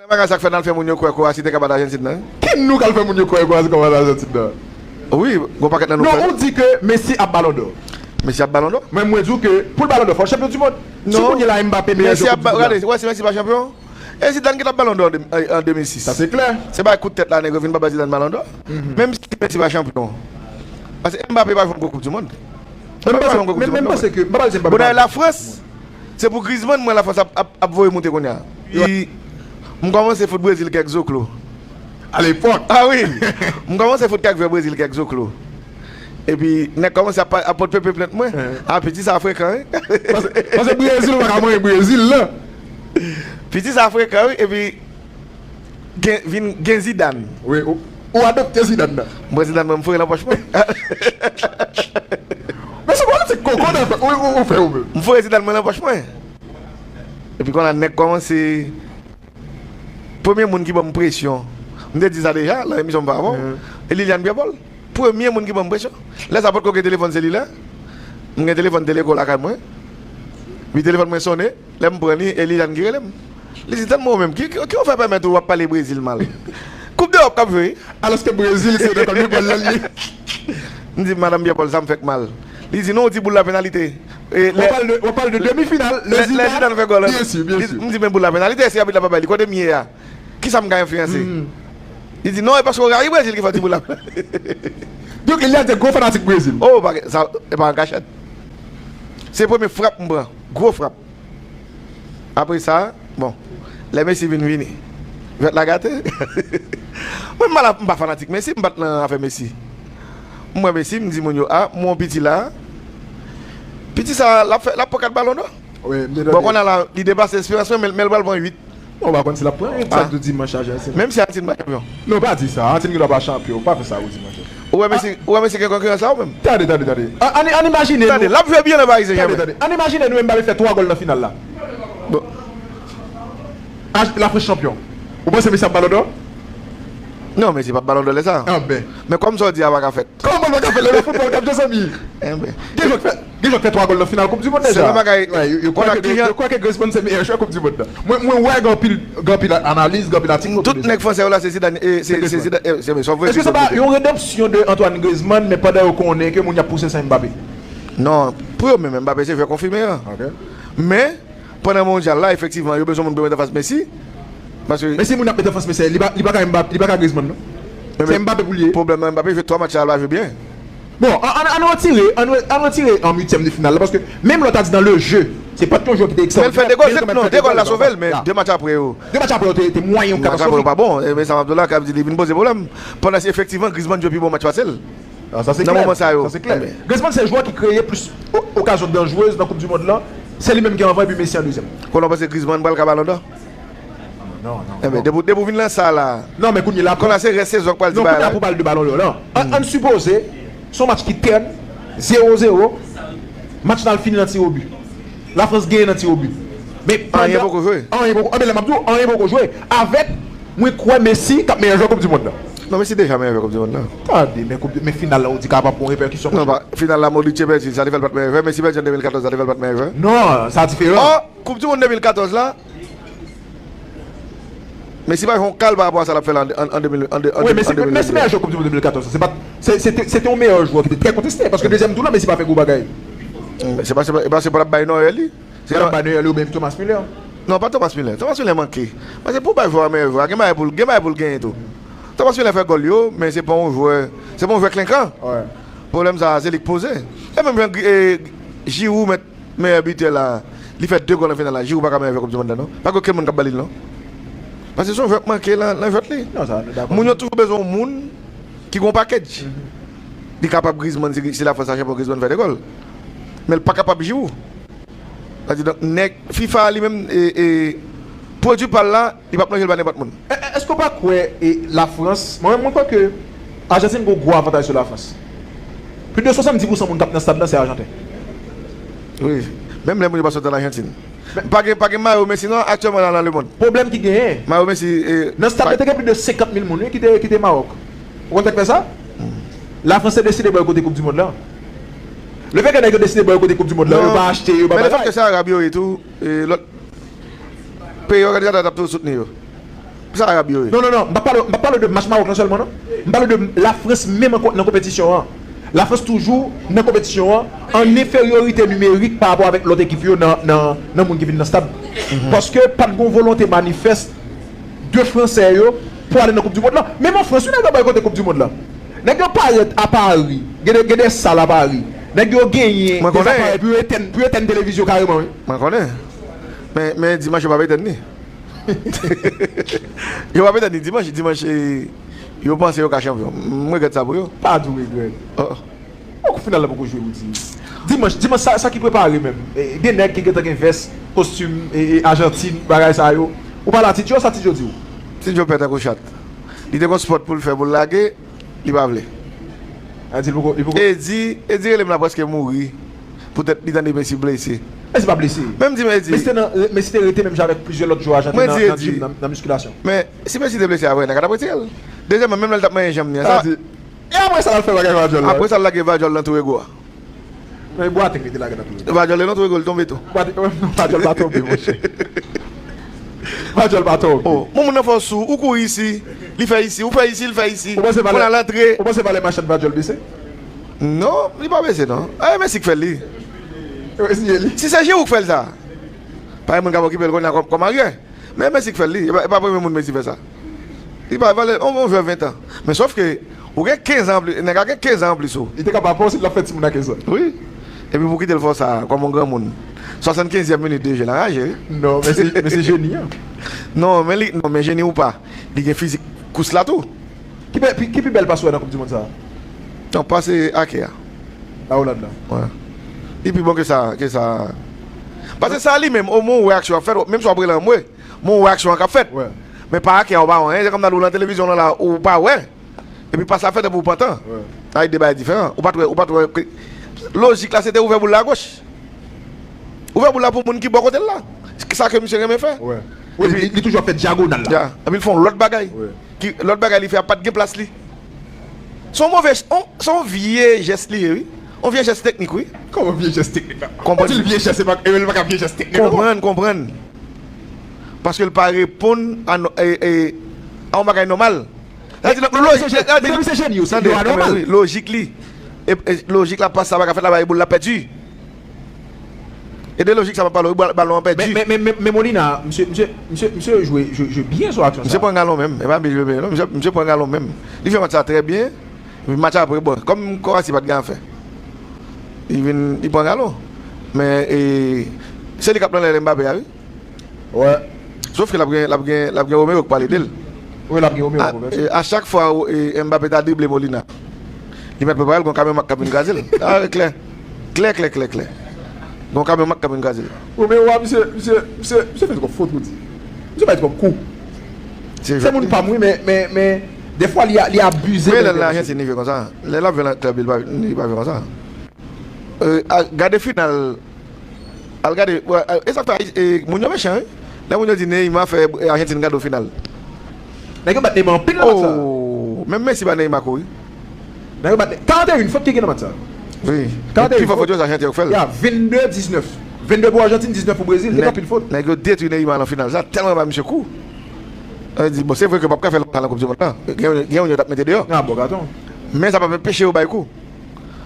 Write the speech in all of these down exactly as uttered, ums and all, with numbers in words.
Yon bagay sa k fè n al fè moun yo kwè Kowashi te ka bat Ajantin nan. Ki nou k al fè moun yo kwè Kowashi ka bat Ajantin nan? Wi, gon pakèt nan nou fè. Non, ou di ke Messi ap Balon dò. Messi ap Balon dò? Mwen, mwen di w ke pou l Balon dò, fò l chanpyon di mond. Si kounye la Mbappé meyè jwè koup di mond la. Gade, w wè si Messi pa chanpyon? E Zidane ki t ap Balon dò an de mil sis. Sa se klè. Se bay kout tèt la nèg yo vin pa bay Zidane Balon dò. Menm si Messi pa chanpyon. Paske Mbappé pa jwe yon gwo koup di mond. Mbappé pa jwe yon gwo koup di mond non. Bon, dayè Lafrans, se pou Griezmann m wè Lafrans ap, ap, ap voye moute kounye a. M kòmanse fout Brezil kèk zoklo. A lepòk. A wi. M kòmanse fout kèk vè Brezil kèk zoklo. Epi nèg kòmanse ap, ap pot pepe plent mwen. A piti sa frekan wi. Paske Brezil ou pa ka manyen Brezil la. Piti sa frekan wi. Epi gen, vin gen Zidane. Wi, ou, ou adopte Zidane nan. M pran Zidane mwen, m foure l nan pòch mwen. Men se politik koko nan ou, ou, ou fè ou menm. M foure Zidane mwen nan pòch mwen. Epi kounye a nèg kòmanse. Premye moun ki ban m presyon, m te di sa deja nan emisyon m pa avè w, e Liliane Pierre Paul. Premye moun ki ban m presyon. Lè sa potko gen telefòn selilè. M gen telefòn Teleco lakay mwen. Epi telefòn mwen sonnen. Lè m pran li, e Liliane ki rele m. Li di, "Tann mwen ou menm, ki, ki, ki w fè pèmèt ou w ap pale Brezil mal? Koup dewòp k ap jwe wi." Alòske Brezil se nan kòm de bòl lan li ye. M di, "Madanm Pierre Paul, sa m fè k mal?" Li di, "Non, ou di boul la penalite." E, w ap pale de, w ap pale de demi final, lè Zidane fè gòl. Byen si, byen si. M di, "Men boul la penalite, si abit la pa bay li, kote m ye a? Kisa m ka enfliyanse?" Li di, "Non, e paske w rayi Brezil ki fè w di boul la penalite." Donk, Liliane se gwo fanatik Brezil. Oh, pa gen, sa, e pa an kachèt. Se premye frap m pran, gwo frap. Apre sa, bon, lè Messi vin vini, vèt la gate. Mwen, m pa la, m pa fanatik Messi, m pa t nan afè Messi. M wè Messi, m di moun yo, a, m wè yon piti la. Piti sa, l ap fè, l ap pran kat balon dò. Bon, kounye a la, li depase esperans mwen, men, men l pral pran uit. Mwen pa konn si l ap pran uit, sa k di dimanch la, Jansen. Menm si Ajantin pa chanpyon. Non, pa di sa, Ajantin gendwa pa chanpyon, pa fè sa, Rodi, monchè. Ou wè Messi, ou wè Messi gen konkirans a ou menm? Tande, tande, tande. Ann, ann, ann imajine nou. Tande, l ap jwe byen nan Paris Saint-Germain. Tande, tande, tande. Ann imajine nou Mbappé fè twa gòl nan final la. Bon. Aj, Lafrans chanpyon. Ou panse Messi ap Balon dò? Non, Messi p ap Balon dò lè sa. Anben. Men kòm sa w di a pa ka fèt. Kòman l pa ka fèt lè nan foutbòl k ap jwe, zanmi? Enben. Gen jwè k fè, gen jwè k fè twa gòl nan final koup di mond deja. Se menm bagay. Yo, yo kwè ke, yo kwè ke Griezmann se meyè jwè koup di mond nan. Mwen, mwen wè gen anpil, gen anpil analiz, gen anpil atik kote de sa. Tout nèg fransè yo la se Zidane, e, se, se Zidane, e, se, se vre. Èske se pa yon redanpsyon de Antoine Griezmann, men pandan yo konnen ke moun y ap pouse se Mbappé? Non, pou yo menm, Mbappé se jwè konfime an. Men, pandan mondyal la, efektivman, yo bezwen moun pou yo met anfas Messi. Paske Messi moun y ap met anfas Messi, li pa, li pa ka Mbappé, li pa ka Griezmann, non. Se Mbappé pou l ye. Pwoblèm nan, Mbappé jwe twa match la, l pa jwe byen. Bon, ann, ann, ann retire, ann, ann retire an uityèm de final la, paske menm lè w ta di nan le jeu, se pa t yon jwè ki te ekstraòdinè. Men l fè de gòl, non, de gòl la sove l, men de match apre yo. De match apre yo te, te mwayen, yon katastwofik. Match apre yo pa bon, e, men sa m ap di w la, k ap di li vin poze pwoblèm. Pandan se efektivman, Griezmann jwe pi bon match pase l. Sa se klè. Nan moman sa yo. Sa se klè. Griezmann se jwè ki kreye plis o-, okazyon danjrez nan koup di mond lan. Se li menm ki anvan epi Messi an dezyèm. Kounye a w panse Griezmann pral ka Balon dò? Non, non. Enben, depi, depi w vin nan sa la. Non, men kounye la. Kounye a se rès sezon k pral di bagay la. Non, kounye a pou pale de Balon dò la. Ann, ann sipoze, se yon match ki tèn, zewo zewo, match lan al fini nan tirobi. Lafrans genyen nan tirobi. Men pandan. Anyen poko jwe. Anyen poko, anben, lè m ap di w, anyen poko jwe. Avèk, mwen kwè Messi k ap meyè jwè koup di mond lan. Non, Messi deja meyè jwè koup di mond lan. Tande, men koup, men final la, ou di kapab gon repèkisyon. Non, pa, final la, Modric pèdi l, sa te fè l pa t meyè jwè. Messi pèdi an de mil katòz, sa te fè l pa t meyè jwè. Non, sa diferan. Ò, koup di mond de mil katòz la, Messi pa jwe yon kal pa rapò a sa l ap fè la an, an, an de mil, an de, an de mil vennde. Wi, Messi, Messi meyè jwè koup di mond de mil katòz la. Se pa t, se, se te, se te yon meyè jwè ki te trè konteste, paske dezyèm tou la, Messi pa fè gwo bagay. Se pa, se pa, se pa, se pa l ap bay Neuer li. Se pa l ap bay Neuer li oubyen Thomas Müller. Non, pa Thomas Müller. Thomas Müller manke. Paske pou w bay jwè a meyè jwè a, gen bagay pou l, gen bagay pou l genyen tou. Thomas Müller fè gòl yo, men se pa yon jwè, se pa yon jwè klenkan. Pwoblèm sa a, se li k poze. E menm jan Gri-, e, Giroud mèt meyè bitè la, li fè de gòl nan final la. Giroud pa ka meyè jwè koup di mond la, non. Pa gen okenn moun k ap ba li l, non. Paske se yon jwè k manke nan, nan jwèt li. Non, sa, nou dakò. Moun yo toujou bezwen yon moun ki gen yon package. Li kapab Griezmann, si, si Lafrans ta chanpyon, Griezmann fè de gòl. Men l pa kapab Giroud. Sa di, donk, nèg, FIFA li menm, e, e, pwodui pa l la, li p ap manje l ba nenpòt moun. E, e, èske w pa kwè, e, Lafrans, mwen menm, mwen kwè ke Ajantin gen yon gwo avantaj sou Lafrans. Plis de swasanndis pousan moun k ap nan stad la, se Ajanten. Wi. Menm lè moun yo pa sot ann Ajantin. Pa gen, pa gen mayo Messi non, aktyèlman la nan lemonn. Pwoblèm ki genyen. Mayo Messi, e, nan stad la te gen plis de senkant mil moun, wi, ki te, ki te Mawòk. Ou konn sa k fè sa? Lafrans te deside boykote koup di mond la. Lefètke nèg yo deside boykote koup di mond la, yo pa achte, yo pa bay. Men lefètke se Arab yo ye tou, e, lòt peyi òganizatè a t ap toujou soutni yo. Sa Arab yo ye. Non, non, non, m pa pale, m pa pale de match Mawòk lan sèlman, non. M pale de Lafrans menm an ko- nan konpetisyon an. Lafrans toujou nan konpetisyon an, an enferyorite nimerik pa rapò avèk lòt ekip yo nan, nan, nan moun ki vin nan stad. Paske pa t gon volonte manifès de Fransè yo pou ale nan Koup di Mond lan. Menm an Frans, wi, nèg yo bòykote Koup di Mond lan. Nèg yo parèt a Pari, gen de, gen de sal a Pari. Nèg yo genyen Mwen de konnen. Zaparèy pou yo etèn, pou yo etèn televizyon kareman, wi. Mwen konnen. Men, men dimanch yo p ap etèn li. Yo p ap etèn li dimanch, dimanch, eh, yo panse yo ka chanpyon. M regrèt sa pou yo. Pa di w regrèt. Oh. Bon, final la poko jwe, ou di. Dimanch, dimanch, sa, sa ki prepare menm? Eh, gen nèg ki gentan gen vès, kostim, eh, eh, Ajantin, bagay sa yo. Ou pale a Titio, sa Titio di w? Titio pè tankou chat. Li te gon spòt pou l fè, pou l lage, li pa vle. A di l poko, li poko. Edi, Edi rele m la prèske mouri. Poutèt li tande Messi blese. Messi pa blese. Men m di, men Edi. Messi te nan, Messi te rete menm jan avèk plizyè lòt jwè Ajantin Mwen nan, di nan Edi. Gym, nan, nan miskilasyon. Men si Messi te blese a vre, nèg la t ap retire l. Dezyèmman, menm lè l t ap manyen janm li an, Sa sa di, e apre sa, l al fè bagay Vajòl la. Apre sa, l lage Vajòl nan tou ego a. Men Boateng li te lage nan tou ego. Vajòl nan tou ego, l tonbe tou. Vajòl pa tonbe, monchè. Vajòl pa tonbe. Oh, moun nan fè w sou, ou kouri isi, li fè isi, ou fè isi, li fè isi. Ou panse valè, Kounye a l antre. Ou panse valè machann Vajòl bese? Non, li pa bese, non. E Messi k fè l li. Messi ye li. Si se Giroud k fè l sa, pa gen moun k ap okipe l kounye a kòm, kòm aryè. Men Messi k fè l li. E pa, e pa premye moun Messi fè sa. Li pa valè, on, on jwè ven an. Men sòf ke, ou gen kenz an anplis, nèg la gen kenz an anplis ou. Li te ka pa fè w si l ap fè timoun a kenz an. Wi. Epi pou kite l fè w sa, kòm yon granmoun. Swasannkenzyèm minit de jeu, l anraje, wi. Non, men se, men se jeni an. Non, men li, non, men jeni ou pa. Li gen fizik kous la tou. Ki bè-, pi, ki pi bèl pas ou wè nan Koup di Mond sa a? Non, pase Ake a. La Oland la. Wè. Li pi bon ke sa, ke sa. Paske sa li menm, omwen ou wè aksyon ap fèt, menm si w ap rele anmwe, men ou wè aksyon an k ap fèt. Wè. Men pa Ake a, ou pa wè anyen, se kòm nan ou nan televizyon lan la, ou pa wè. Epi pas la fèt epi ou pantan. Wè. Ay, de bagay diferan. Ou pa t wè, ou pa t wè ke, lojik la, se te ouvè boul la agoch. Ouvè boul la pou moun ki bò kote l la. Sa ke misye renmen fè. Wè. Wi, epi li, li toujou ap fè dyagonal la. Ya. Epi l fè yon lòt bagay. Wè. Ki, lòt bagay li fè a pa t gen plas li. Se yon move, on, se yon vye jès li ye, wi. Yon vye jès teknik, wi. Kòman vye jès teknik la? Konprann. Ou di l vye jès, se pa, e li pa ka vye jès teknik ankò. Konprann, konprann. Paske l pa reponn a no-, e, e, a yon bagay nòmal. Sa di, lojik, sa di, se jeni yo, se yo anormal. Wi, lojik li. E, e, lojik la, pas sa pa ka fèt la, bay boul la pèdi. E de lojik sa m ap pale w, bal-, balon an pèdi. Men, men, men, men, men Molina, misye, misye, misye, misye jwe, jwe, jwe byen sou aksyon sa. Misye pran galon menm. E pa misye jwe byen, non. Misye, misye pran galon menm. Li fè match sa trè byen. Epi match apre, bon, kòm Kovacic pa t gen afè, li vin, li pran galon. Men, e, se li k ap nan lè Mbappé a, wi. Wè. Sòf ke l ap gen, l ap gen, l ap gen Romero k pale de l. Wi, l ap gen Romero pou fè sa. A, e, a chak fwa, e, Mbappé ta drible Molina, li mèt prepare l, gon kamyon mak k ap vin kraze l. A, klè. Klè, klè, klè, klè. Gon kamyon mak k ap vin kraze l. Romero a, misye, misye, misye, misye fè twòp fot, ou di. Misye bay twòp kou. Se moun pa m, wi, men, men, men, dèfwa, li a, li abize. Men lè l nan Ajantin, li jwe konsa. Lè l ap jwe nan klèb li, li pa, li pa jwe konsa. E, a, gade final. Al gade, wè, e sa k fè, e, moun yo mechan, wi. Lè moun yo di Neymar fè, e, Ajantin gade w final. Nèg yo bat Neymar anpil nan match sa. Oh, menm Messi bat Neymar kouri. Nèg yo bat Ne-, karannteyen fot ki gen nan match sa. Wi. Karannteyen fot. Pi fò fot yo, se Ajanten yo k fè l. Ya, vennde diznèf. Vennde pou Ajantin, diznèf pou Brezil. Te gen anpil fot. Nèg yo detwi Neymar nan final sa, tèlman yo bay misye kou. Yo di, bon, se vre ke yo p ap ka fè lontan nan Koup di Mond lan. Gen, gen youn yo t ap mete deyò. Ah, bon, gaton. Men sa p ap anpeche yo bay kou.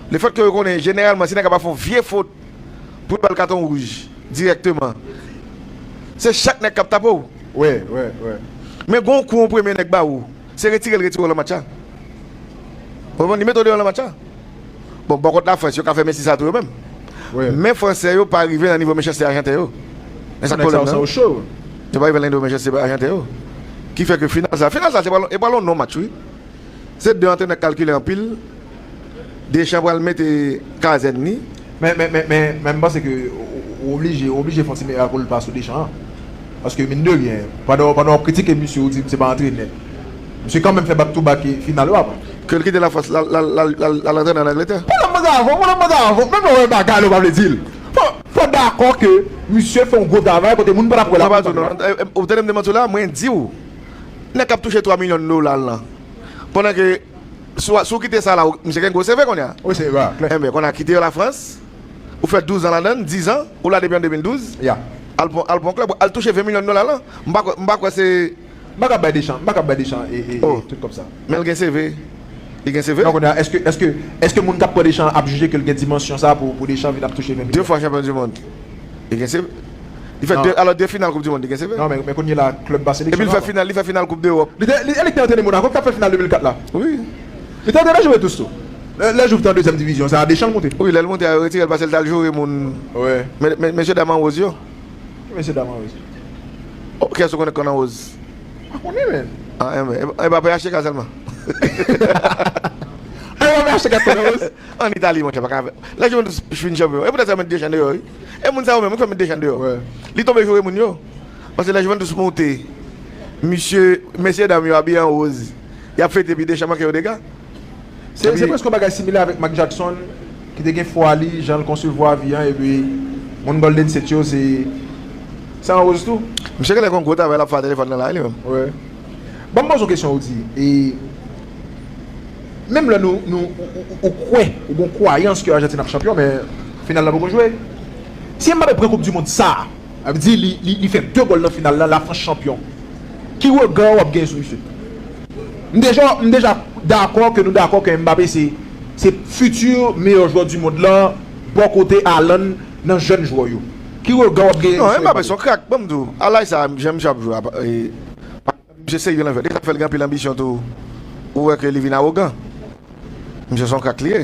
Lefètke yo konnen, jeneralman, si nèg la pa fè yon vye fot, pou yo ba l katon wouj dirèkteman, se chak nèg k ap tape w. Wi, wi, wi. Men gon kou yon premye nèg ba ou, se retire l retire w nan match la. Ou konprann? Li mete w deyò nan match la. Bon, bò kot Lafrans, yo ka fè Messi sa tou yo menm. Wi. Men Fransè yo pa rive nan nivo mechanste Ajanten yo. E sa k pwoblèm nan. Yo pa rive nan nivo mechanste Ajanten yo. Ki fè ke final sa, final sa, se pral, e pral yon non match, wi. Se de antrenè k kalkile anpil. Deschamps pral mete kazèn li. Men, men, men, men, men m panse ke ou, ou oblije, ou oblije fè yon ti mea culpa sou Deschamps an. Paske, mine de rien, pandan, pandan w ap kritike misye, ou di misye pa antrenè. Misye kanmenm fè back to back final yo avan. Ke l kite Lafrans, l al, l al, l al, l al antrene ann Angletè. Pandan m mande avan, pandan m mande avan, menm lè w wè bagay la, ou pa vle di l. Fò, fò w dakò ke misye fè yon gwo travay kote moun pa t ap wè l ap fè bagay la. Ou tande m demanti w la, mwen di w, nèg k ap touche twa milyon dola lan. Pandan ke, si w, si w kite sa la, ou, misye gen gwo seve kounye a. Wi, se vre, klè. Enben, kounye a kite Lafrans, ou fè douz an ladan l, diz an, ou la depi an de mil douz. Ya. Al pran, al pran klèb, al touche ven milyon dola lan. M pa kwè, m pa kwè se M pa ka bay Deschamps, m pa ka bay Deschamps e, e, e Oh. Tout kòb sa. Men l gen C V. Li gen C V. Non, kounye a, èske, èske, èske moun k ap pran Deschamps ap jije ke l gen dimansyon sa pou, pou Deschamps vin ap touche ven milyon? De fwa chanpyon di mond. Li gen C V. Li fè Non. de, alò de final koup di mond, li gen C V. Non, men, men kounye la, klèb ba Epi seleksyon l fè final, li fè final koup dewòp. Li te, li, li te antrennen Monaco, ki t ap fè final de mil kat la. Wi. Li te antrennen jwe tous tou. Lè, lè Juve te an dezyèm divizyon, se a Deschamps l monte. Wi, lè l monte a yo retire l pase l t al joure moun. Wè. Men, men, mesye dam an woz yo. Mesye dam an woz. Oh, kiyès ou konnen k konn an woz? Pa konnen, men. Ah, enben. E, e pa pe achte ka sèlman. Ay, w ap achte kat konn an woz. An Itali, monchè, pa ka. La Juventus fin chanpyon. E poutèt sa yo met Deschamps deyò, wi. E moun sa yo menm, moun ki fè met Deschamps deyò. Wè. Li tonbe joure moun yo. Paske la Juventus monte. Misye, mesye dam yo abiye an woz. Y ap fete epi Deschamps manke yo dega. Se, se preske yon bagay similè avèk Mike Jackson, ki te gen fwa li, jan l konsevwa vi an, epi moun Golden State yo, se, se an woz tou. Misye genlè gon gwo travay l ap fè a telefòn nan la, li menm. Wè. Ban m poze yon kesyon, ou di, e, menm lè nou, nou, ou, ou, ou kwè, ou gon kwayans ke Ajantin ap chanpyon, men final la poko jwe. Si Mbappé pran koup di mond sa, sa vle di li, li, li fè de gòl nan final la, Lafrans chanpyon. Ki rega w ap genyen sou misye? M deja, m deja dakò ke nou dakò ke Mbappé se, se fiti meyè jwè di mond lan, bò kote Haaland nan jèn jwè yo. Ki rega w ap genyen Non, sou Mbappé se yon krak, ban m di w. A laj sa, jan misye ap jwe, apa- e, misye serye nan jwèt. E sa fè l gen anpil anbisyon tou. Ou wè ke li vin awogan. Misye se yon krak li ye.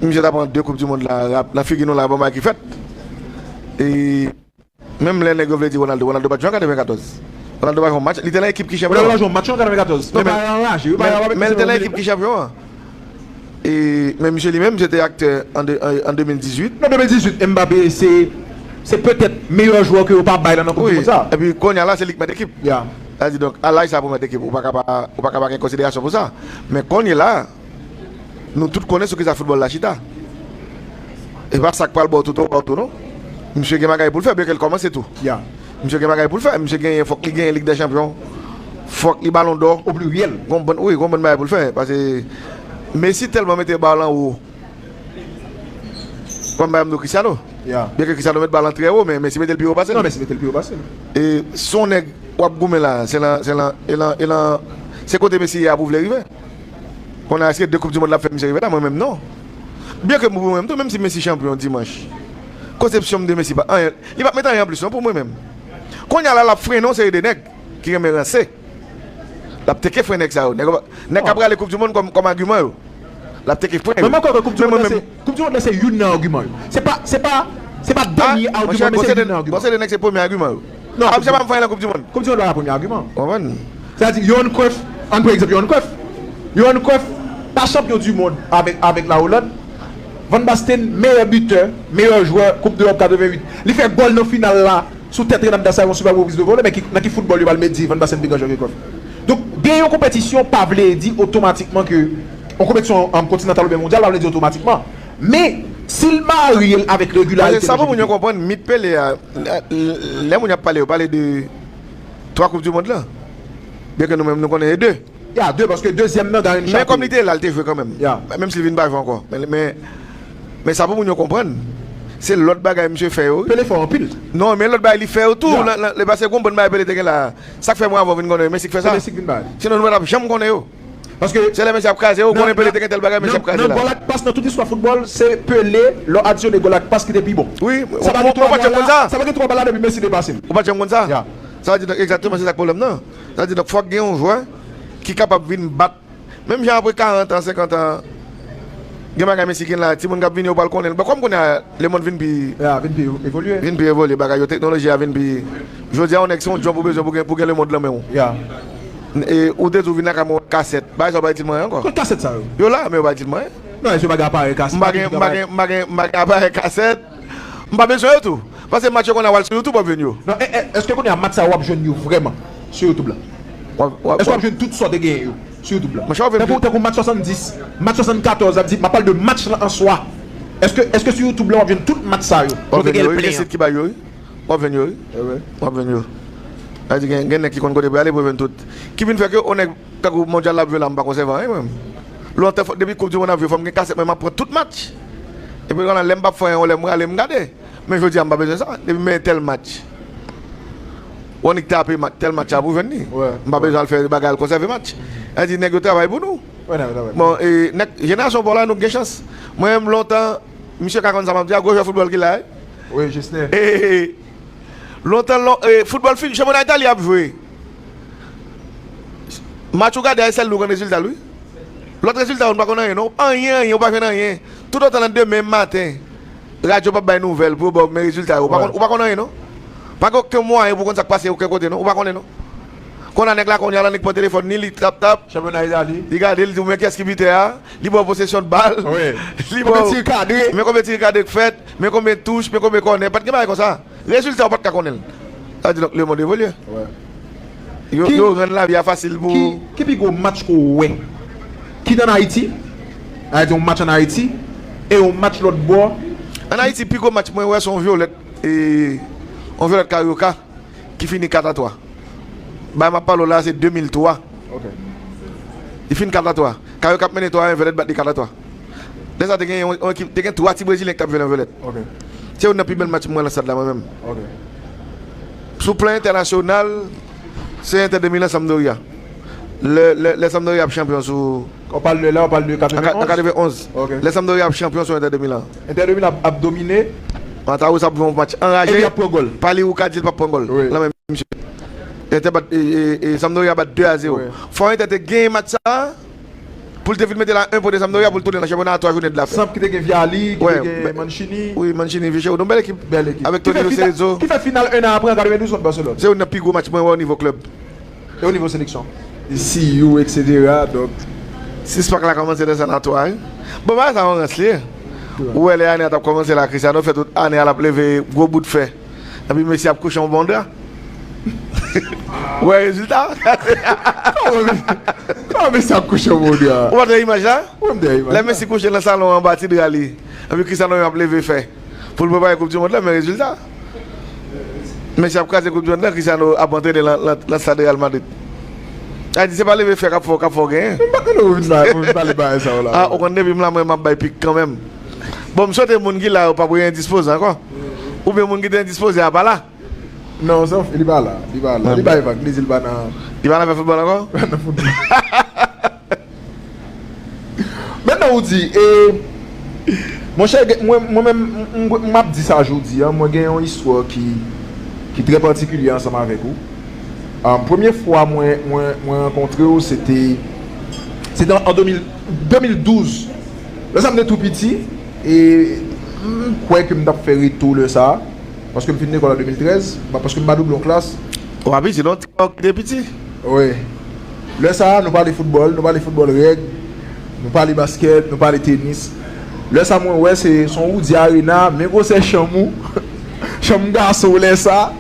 Misye ta pran de koup di mond la, rap, nan figi nou la, bon bagay ki fèt. E menm lè nèg yo vle di Ronaldo, Ronaldo pa t jwe an katrevenkatòz. Ronaldo pa jwe yon match, li te nan ekip ki chanpyon. Ronaldo pa jwe yon match an katrevenkatòz. Non, Men men- pa raje, yo pa Men, raje men li te nan ekip ki chanpyon an. E, men misye li menm, misye te aktè an, de, an, an de mil dizuit. Non, de mil dizuit, Mbappé se, se petèt meyè jwè ke yo pa bay la nan koup di Wi, mond sa. Epi kounye a la, se li k mèt ekip. Ya. Sa di donk, a laj sa pou mèt ekip, ou pa ka pa, ou pa ka pa gen konsiderasyon pou sa. Men kounye la, nou tout konnen sou ki sa foutbòl la chita. E pa sa k pral ba w tout, ou ba w tout, non. Misye gen bagay pou l fè, byen ke l kòmanse tou. Ya. Misye gen bagay pou l fè. Misye genyen, fòk li genyen Lig dè Chanpyon. Fòk li Balon dò. O pliryèl. Gon bann, wi, gon bann bagay pou l fè. Paske Messi tèlman mete bal anwo. Kòm bagay m di w Cristiano. Ya. Byen ke Cristiano met bal an trè wo, men Messi mete l pi wo pase l. Non, men Messi mete l pi wo pase l. E si yon nèg w ap goumen la, se lan, se lan, e lan, e lan, se kote Messi ye a pou w vle rive. Kounye a, èske de koup di mond l ap fè misye rive la? Mwen menm non. Byen ke mwen menm tou, menm si Messi chanpyon dimanch, konsepsyon m de Messi pa anyen, li p ap mete anyen anplis non pou mwen menm. Kounye a la, l ap frennen yon seri de nèg ki renmen ranse. L ap teke fren nèg sa yo. Nèg, nèg k ap rale koup di mond kòm, kòm agiman yo. L ap teke fren yo. Mwen, mwen kwè ke koup di Men mond mwen lan se, menm, koup di mond lan se youn nan agiman yo. Se pa, se pa, se pa dènye ah, agiman, monchè, men bon, se se de, youn nan bon, agiman. Se de nèg se premye agiman yo. Non, Ah, koup misye di pa m fè nan koup di mond. Koup di mond la pa premye agiman. Konprann? Sa di, Johan Cruyff, ann pran egzanp Johan Cruyff. Johan Cruyff pa chanpyon di mond avèk, avèk la Hollande. Van Basten, meyè bitè, meyè jwè, Koup Dewòp katreventuit. Li fè gòl nan final la, sou tèt Reynald Dasayon, sou bal repriz de vòlè, men ki, nan ki foutbòl yo pral met di Van Basten pi gran jwè ke Cruyff? Donk, gen yon konpetisyon pa vle di otomatikman ke yon konpetisyon, um, kontinantal oubyen mondyal pa vle di otomatikman. Men, si l marye l avèk regilarite. Paske sa pou moun yo konprann, mit Pele a, lè, lè moun y ap pale, yo pale de twa koup di mond lan. Byen ke nou menm nou konnen e de. Ya, de, paske dezyèm nan Granit Xhaka. Men kòm li te la, li te jwe kanmenm. Ya. Menm si l vin pa jwe ankò. Men, men, men sa pou moun yo konprann, se lòt bagay misye fè yo. Wi. Pele fò anpil. Non, men lòt bagay li fè yo tou. Ya. Nan, nan, le pase gon bann bagay Pele te gen la. Sa k fè mwen avè w vin konnen yo, Messi k fè sa. Se Messi k vin bay. Sinon nou pa t ap janm konnen yo. Paske Se lè Messi ap kraze yo, ou konnen Pele te gen tèl bagay, Messi ap kraze nan la. Gòl ak pas, nan tout istwa foutbòl, se Pele, lè w adisyone gòl ak pas ki te pi bon. Wi, Sa pa ou, gen twa ou pa t janm bal konn la, sa. Sa pa gen twa bal la depi Messi te pase l. Ou pa t janm konn sa. Ya. Sa vle di, donk, egzakteman, se sa k pwoblèm nan. Sa vle di, donk, fòk gen yon jwè ki kapab vin bat. Menm jan apre karant an, senkant an, gen bagay Messi gen la, timoun k ap vini yo pral konnen l. Bon, kòm kounye a, lemonn vin pi, Ya, vin pi evolye. Vin pi evolye, bagay yo, teknoloji a vin pi. Jodi a, yon nèg se yon djòb ou bezwen pou gen, pou gen lemonn nan men w. Ya. E ou te di w vin lakay mwen kasèt. Bagay sa yo pa itil mwen ankò. Kot kasèt sa yo? Yo la, men yo pa itil mwen. Non, èske yo pa gen aparèy kasèt? M pa gen, m pa gen, m pa gen, m pa gen aparèy kasèt. M pa bezwen yo tou. Paske match yo konn al sou YouTube, w ap jwenn yo. Non, e, e, èske kounye a match sa yo w ap jwenn yo vrèman sou YouTube la? W ap, w ap, Èske w ap jwenn tout sa w te genyen yo sou YouTube la? Monchè, w ap jwenn Tankou, tankou match swasanndis, match swasannkatòz, ap di, m ap pale de match lan an swa. Èske, èske sou YouTube la w ap jwenn tout match sa yo? W ap Yo te jwenn yo, gen wi, plen gen an. Sit ki bay yo, wi. W ap jwenn yo, wi. Eh wi. W ap jwenn yo. Sa vle di gen, gen nèg ki konn kote pou y ale pou yo jwenn tout. Ki vin fè ke yon nèg tankou mondyal la ap jwe la, m pa konn sèvi anyen, mwen. Lontan, fò, depi koup di mond ap jwe, fò m gen kasèt mwen, m ap pran tout match. Epi, lè m p ap fè anyen, lè m rale, m gade. Men jodi a, m pa bezwen sa. Depi m gen tèl match. Ou annik tape ma- tèl match la pou jwenn li. M pa bezwen al fè bagay al konsève match. Sa di nèg yo travay pou nou. Bon, e, nèg, jenerasyon pa w la, nou gen chans. Mwen menm lontan, misye ka konn sa m ap di a, gwo jwè foutbòl ki la, wi. Wi, Jesner. E, lontan, lon, e, foutbòl fin, chanpyona Itali ap jwe. Match ou gade a, e sèl li ou konn rezilta l, wi. Lòt rezilta yo, nou pa konn anyen, non. Anyen, anyen, ou pa jwenn anyen. Toutotan nan demen maten, radyo p ap bay nouvèl pou yo ba w men rezilta yo. Ou pa konn, ou pa konn anyen, non. Pa gen okenn mwayen pou w konn sa k pase okenn kote, non. Ou pa konnen, non. Konn a nèg la, kounye a, l annik pran telefòn ni li, tap, tap. Chanpyona Itali. Li gade, li di w, men kiyès ki bitè a? Li ba w posesyon de bal. Wi. Li ba w. Konbyen tir kadre? Men konbyen tir kadre k fèt? Men konbyen touch? Men konbyen kònè? Pa t gen bagay konsa. Rezilta, ou pa t ka konnen l. Sa di donk, lemonn evolye. Yo, yo rann lavi a fasil pou. Ki, ki pi gwo match ke w wè? Kit ann Ayiti, sa vle di yon match ann Ayiti, e yon match lòt bò. Ann Ayiti, pi gwo match mwen wè se yon Vyolèt, e, yon Vyolèt Karyoka ki fini kat a twa. Bagay m ap pale w la, se de mil twa. Ok. Li fin kat a twa. Karyoka ap mennen twa a en, Vyolèt bat li kat a twa. Lè sa te gen yon, yon ekip, te gen twa ti Brezilyen ki t ap jwe nan Vyolèt. Ok. Se youn nan pi bèl match mwen wè nan stad la, mwen menm. Ok. Sou plan entènasyonal, se Inter de Milan Sampdoria. Lè, lè, lè Sampdoria ap chanpyon sou. Ou pale de la, ou pale de katrevenonz? An katrevenonz. Ok. Lè Sampdoria ap chanpyon sou Inter de Milan. Inter de Milan ap, ap domine. Mataus ap jwe yon match anraje. Epi ap pran gòl. Pali ou ka di l p ap pran gòl. Wi. Nan men misye. Inter bat, e, e, e, Sampdoria bat de a zewo. Wi. Fò Inter te genyen match sa a. Pou l te vin mete la en pwen de Sampdoria pou l tounen nan chanpyona a twa jounen de la fè. Samp ki te gen Vialli, ki te gen Mancini. Wi, Mancini, Vichero, yon bèl ekip. Bèl ekip. Avèk Tonino Cerezo. Ki fè final en an apre an katrevendouz kont Barcelone. Se youn nan pi gwo match mwen wè o nivo klèb. E o nivo seleksyon? Siou, et cetera. Donk, sispak la kòmanse desann a twa, wi. Bon, bagay sa yon rans li ye. Ou wè lè ane a t ap kòmanse la, Cristiano fè tout ane a l ap leve gwo bout fè. Epi Messi ap kouche yon bon dra. Ou wè rezilta? Kòman Messi ap kouche yon bon dra? Ou pa t wè imaj la? Lè Messi kouche nan salon anba ti dra li. Epi Cristiano menm ap leve fè. Pou l prepare koup di mond la, men rezilta. Messi ap kraze koup di mond la, Cristiano ap antrene lan, lan, lan stad Real Madrid. Sa di se pa leve fè k ap fè w, k ap fè w genyen. M pa tande w vin ba-, w vin pale bagay sa yo la. Ah, ou konn depi m la, mwen, m ap bay pik kanmenm. Bon, m swete moun ki la yo p ap re-endispoze ankò. Oubyen moun ki te endispoze a pa la. Non, se yon fi, li pa la. Li pa la. Li bay vag, li di li pa nan. Li pa nan fè foutbòl ankò? Nan foutbòl. Mentnan ou di, e, monchè, gen, mwen, mwen menm, m, m, m ap di sa jodi a, mwen gen yon istwa ki, ki trè patikilye ansanm avèk ou. Ah, premye fwa mwen, mwen, mwen rankontre w, se te, se te an de mil, de mil douz. Lè sa m te tou piti, e m kwè ke m t ap fè reto lè sa a, paske m fin lekòl an de mil trèz, ba, paske m pa double yon klas. W ap piti lontan, w te piti. Wi. Lè sa a, nou pale foutbòl, nou pale foutbòl règ, nou pale baskèt, nou pale tenis. Lè sa a, mwen wè se, se yon Rudy Arena, men gwosè chanm ou, chanm gason w lè sa a.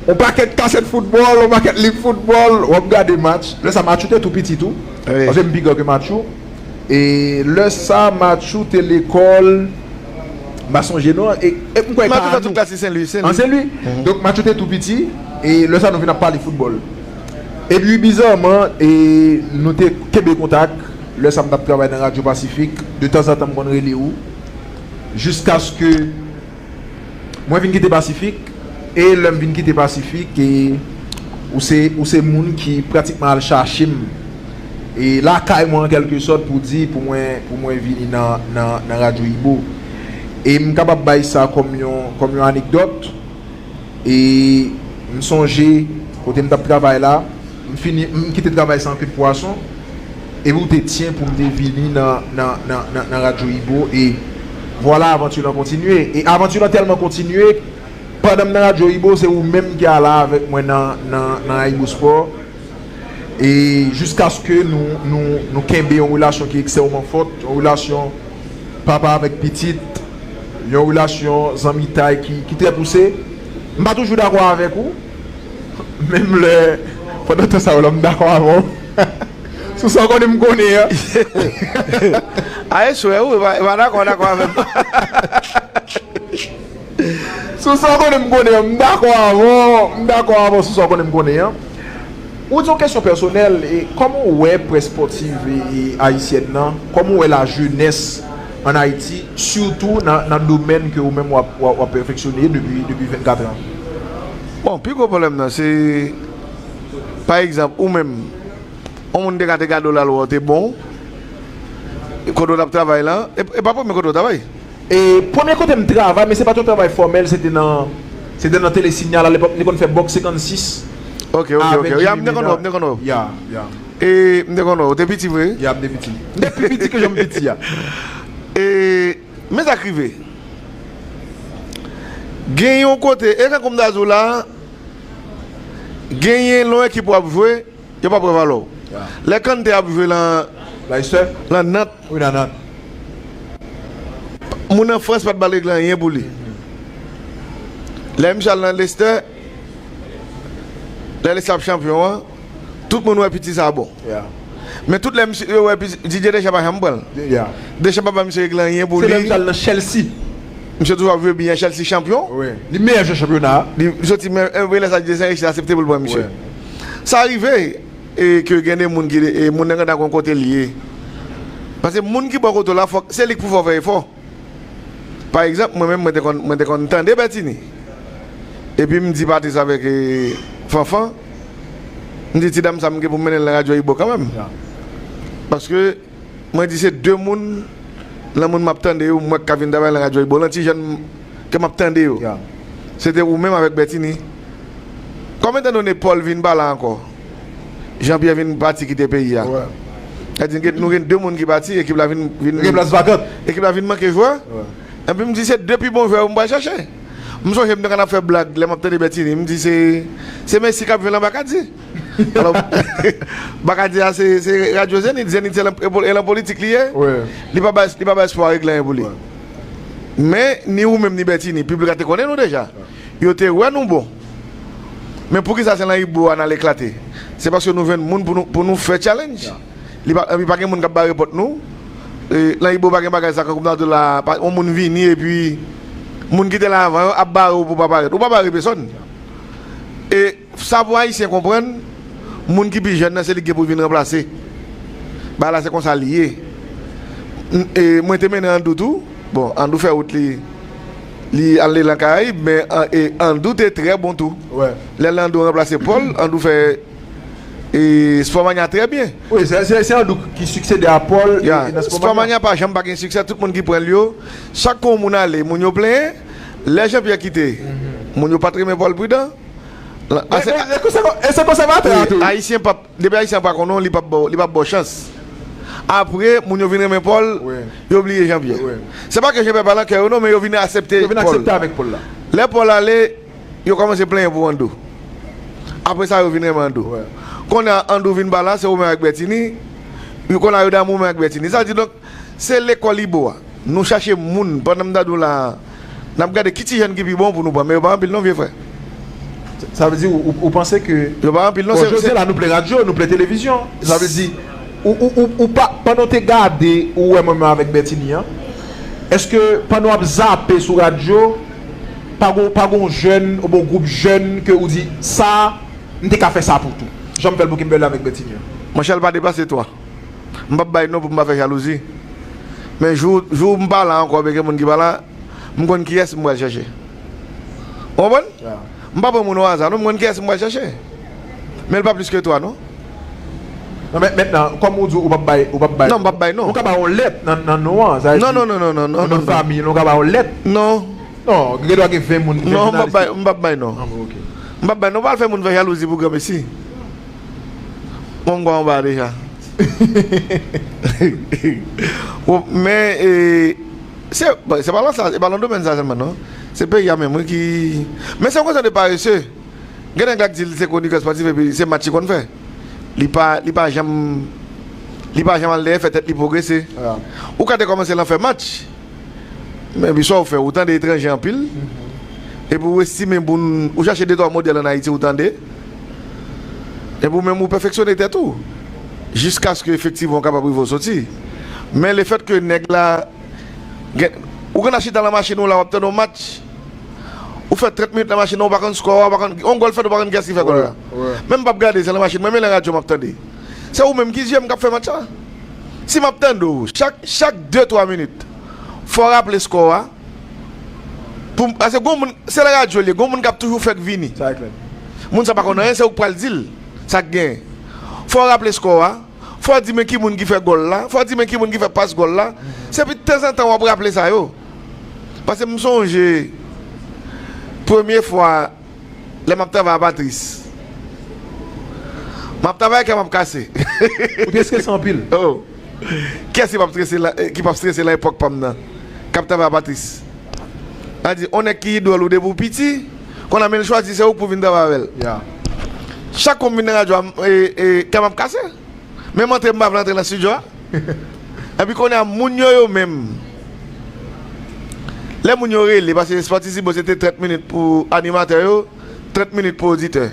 Yon pakèt kasèt foutbòl, yon pakèt liv foutbòl, w ap gade match. Lè sa a, Matchou te tou piti tou. Wi. Paske m pi gran ke Matchou. E lè sa, Matchou te lekòl, m pa sonje non, e, e m kwè e pa a nou. Matchou fè tout klas li Sen Lwi, Sen Lwi. An Sen Lwi. Mhm. Donk, Matchou te tou piti, e lè sa, nou vin ap pale foutbòl. Epi, bizarman, e nou te kenbe kontak, lè sa, m t ap travay nan Radyo Pasifik, de tanzantan, m konn rele ou, jiskaske mwen vin kite Pasifik, e lè m vin kite Pasifik, e ou se, ou se moun ki pratikman al chache m, e lakay mwen, an kèlke sòt, pou di, pou mwen, pou mwen vini nan, nan, nan Radyo Ibo. E m kapab bay sa kòm yon, kòm yon anekdòt. E m sonje, kote m t ap travay la, m fini, m kite travay sa an ke pwason, epi w te tyen pou m te vini nan, nan, nan, nan, nan Radyo Ibo, e vwala, avanti lan kontinye. E avanti lan tèlman kontinye, pandan m nan Radyo Ibo, se ou menm ki al avèk mwen nan, nan, nan Ayibospò. E jiskaske nou, nou, nou kenbe yon relasyon ki ekstrèmman fòt, yon relasyon papa avèk pitit, yon relasyon zanmitay ki, ki trè pouse. M pa toujou dakò avèk ou, menm lè, pandan tan sa yo la, m dakò avè w. Sou sa w konnen m konnen an. A, e swè, ou pa, pa dakò, dakò avè m. Sou sa w konnen m konnen an, m dakò avè w, m dakò avè w sou sa w konnen m konnen an. Ou di yon kesyon pèsonèl, e kòman w wè près espòtiv, e, e, ayisyèn nan? Kòman w wè lajenès ann Ayiti, sitou nan, nan domèn ke ou menm w ap, w ap, w ap pèfeksyone depi, depi vennkat an? Bon, pi gwo pwoblèm nan, se, pa egzanp, ou menm, yon moun te ka te gade w la, l wè w te bon, kote w t ap travay lan, e, e pa premye kote w travay. E premye kote m travay, men se pa t yon travay fòmèl, se te nan, se te nan Telesinyal, alepòk, li konn fè Bòks senkannsis. Ok, ok, ok. Avèk Ya, m te konn wè w, m te konn wè w. Ya, ya. E, m te konn wè w, w te piti vre? Ya, m te piti. M te pi piti ke jan m piti a. E, men sa k rive. Gen yon kote, e tankou m ta di w la, genyen lè yon ekip w ap jwe, yo p ap wè valè w. Ya. Lè Kante ap jwe lan, Leicester? Lan Nant, Wi, nan nòt. Moun an Frans pa t ba l regle anyen pou li. Lè misye al nan Leicester, lè Leicester ap chanpyon an, tout moun wè piti sa bon. Yeah. Men tout lè misye, yo wè piti, Didier Deschamps pa janm pran l. Yeah. Deschamps pa ba misye regle anyen pou li. Se lè misye al nan Chelsea. Misye toujou ap jwe byen, Chelsea chanpyon. Wi. Li meyè jwè chanpyona a. Li soti men, e, lè sa Didier Deschamps aksepte pou l pran misye. Wi. Sa rive, e ke gen de moun ki, e, moun nan gentan konn kote l ye. Paske moun ki bò kote w la, fòk, se li k pou fè w fè efò. Pa egzanp, mwen menm, mwen te konn, mwen te konn tande Bertinie. Epi m di Patrice avèk, e, Fanfan, m di, "Ti dam sa, m gen pou m mennen l nan radyo Ibo kanmenm." Ya. Paske mwen di se de moun, lan moun m ap tande yo, m wè k ka vin travay lan radyo Ibo, lan ti jèn ke m ap tande yo. Ya. Se te ou menm avèk Bertinie. Kòm etan done Paul vin pa la ankò, Jean Pierre vin pati kite peyi a. Wè. Sa di, gen, nou gen de moun ki pati, ekip la vin, vin, gen plas vakant. Ekip la vin manke jwè. Wè. Epi m di, se de pi bon jwè yo m pral chache. M sonje m te konn ap fè blag lè m ap tande Bertinie. M di, se, se Messi k ap jwe lan Bakadi. Alò, Bakadi a se, se radyo Zenith. Zenith se lan, e lan politik li ye. Wi. Li pa bay, li pa bay espwa regle anyen pou li. Wi. Men, ni ou menm, ni Bertinie, piblik la te konnen nou deja. Wi. Yo te wè nou bon. Men poukisa se lan Ibo a n al eklate? Se paske nou jwenn moun pou nou, pou nou fè challenge. Ya. Li pa, li pa gen moun k ap bare pòt nou. E, lan Ibo pa gen bagay sa, kankou m ta di w la, pa, yon moun vini epi moun ki te la avan yo ap bare w pou w pa parèt. Ou pa bare pèsòn. E sa pou Ayisyen konprann, moun ki pi jèn nan, se li ki gen pou vin ranplase. Bagay la se konsa li ye. N-, e, mwen te mennen Andou tou. Bon, Andou fè wout li, li ale lan Karayib, men, an-, e, Andou te trè bon tou. Wè. Lè Andou ranplase Paul, Andou fè e Spòmanya trè byen. Wi, se, se, se Andou ki siksede a Paul, e, ya, e nan Spòmanya. Spòmanya pa janm pa gen siksè, tout moun ki pran l yo, chak kou moun ale, moun yo plenyen, lè Jean Pierre kite, moun yo pa t renmen Paul Prudent. La, men, ase- men, e konsa, e se konsèvatè a wi, tou. Ayisyen p ap, depi Ayisyen pa konnen w, li p ap ba w, li p ap ba w chans. Apre, moun yo vin renmen Paul, wi, yo bliye Jean Pierre. Wi. Se pa ke Jean Pierre pa lan kè yo non, men yo vin aksepte Paul. Yo vin aksepte avèk Paul la. Lè Paul ale, yo kòmanse plenyen pou Andou. Apre sa, yo vin renmen Andou. Wè. Kounye a, Andou vin pa la, se ou menm ak Bertinie. Yo kounye a, yo damou menm ak Bertinie. Sa di donk, se lekòl Ibo a. Nou chache moun, pandan m ta di w la, n ap gade ki ti jèn ki pi bon pou nou pran, men yo pa anpil non, vye frè. Sa vle di, ou, ou, ou panse ke, yo pa anpil non, bon, se, jodi se la, nou plen radyo, nou plen televizyon. Sa vle di, ou, ou, ou, ou pa, pandan w te gade, ou wè mwen menm avèk Bertinie an, èske pandan w ap zape sou radyo, pa gon, pa gon jèn, oubyen gwoup jèn ke ou di, "Sa, m te ka fè sa pou tou. Jan m fè l pou Kimberly avèk Bertinie an." Monchè, l pa depase twa. M p ap bay non pou m pa fè jalouzi. Men jou, jou m pa la ankò, oubyen gen moun ki pa la, m konn kiyès m pral chèche. Ou konprann? Ya. M pa pran moun o aza, non, m konn kiyès m pral chèche. Men l pa plis ke twa, non. Non, men mentnan, kòm ou di, ou p ap bay, ou p ap bay. Non, m p ap bay, non. Ou ka bay yon lèt nan, nan non an, sa vle di, non, non, non, non, non, non, non, fanmi, ou ka bay yon lèt. Non. Non, gen dwa gen ven moun, ven jounalis. Non, m p ap bay, m p ap bay, non. Ah, bon, ok. M p ap bay, non, pa al fè moun fè jalouzi pou granmesi. Bon, m kwè anba deja. Bon, men, e, se, bon, se pa lan sa, se pa lan domèn sa sèlman, non. Se peyi a menm, wi, ki, men se yon kesyon de parese. Gen nèg la k di l se kronikè spòtif epi se match li konn fè. Li pa, li pa janm, li pa janm al dèyè fè tèt li pwogrese. Ya. Ou ka te kòmanse lan fè match. Men epi sa w fè, ou tande etranje anpil. Mhm. Epi ou estime moun, ou chache de twa modèl ann Ayiti, ou tande. Epi ou menm ou pèfeksyone tèt ou. Jiskaske efektivman ou kapab rive w soti. Men lefètke nèg la gen, ou konn al chita lan machin ou la, w ap tande yon match. Ou fè trant minit lan machin nan, ou pa konn skò a, ou pa konn, yon gòl fèt, ou pa konn kiyès ki fè gòl la. Wè, wè. Men m p ap gade, se lan machin mwen, men lan radyo m ap tande. Se ou menm ki zye m k ap fè match la. Si m ap tande w, chak, chak de twa minit, fò w raple skò a, Pou, paske gon moun, se nan radyo li ye, gon moun k ap toujou fèk vini. Sa klè. Moun sa pa konn anyen, se ou k pral di l sa k genyen. Fò w raple skò a, fò w di men ki moun ki fè gòl la, fò w di men ki moun ki fè pas gòl la. Se pi tanzantan w ap raple sa yo. Paske m sonje premye fwa lè m ap travay a Patris. M ap travay, kè m ap kase. Ou te strese anpil. Oh. Kiyès ki p ap strese la, eh, ki p ap strese nan epòk pa m nan? K ap travay a Patris. A di, on nèg ki idòl ou depi w piti, konn a men l chwazi se ou k pou vin travay avè l. Chak kou m vin nan radyo a, m, eh, eh, kè m ap kase. Menm antre m pa vle antre nan estidyo a. Epi kounye a, moun yo, yo menm. Lè moun yo rele, paske Spòtisibo se te trant minit pou animatè yo, trant minit pou oditè.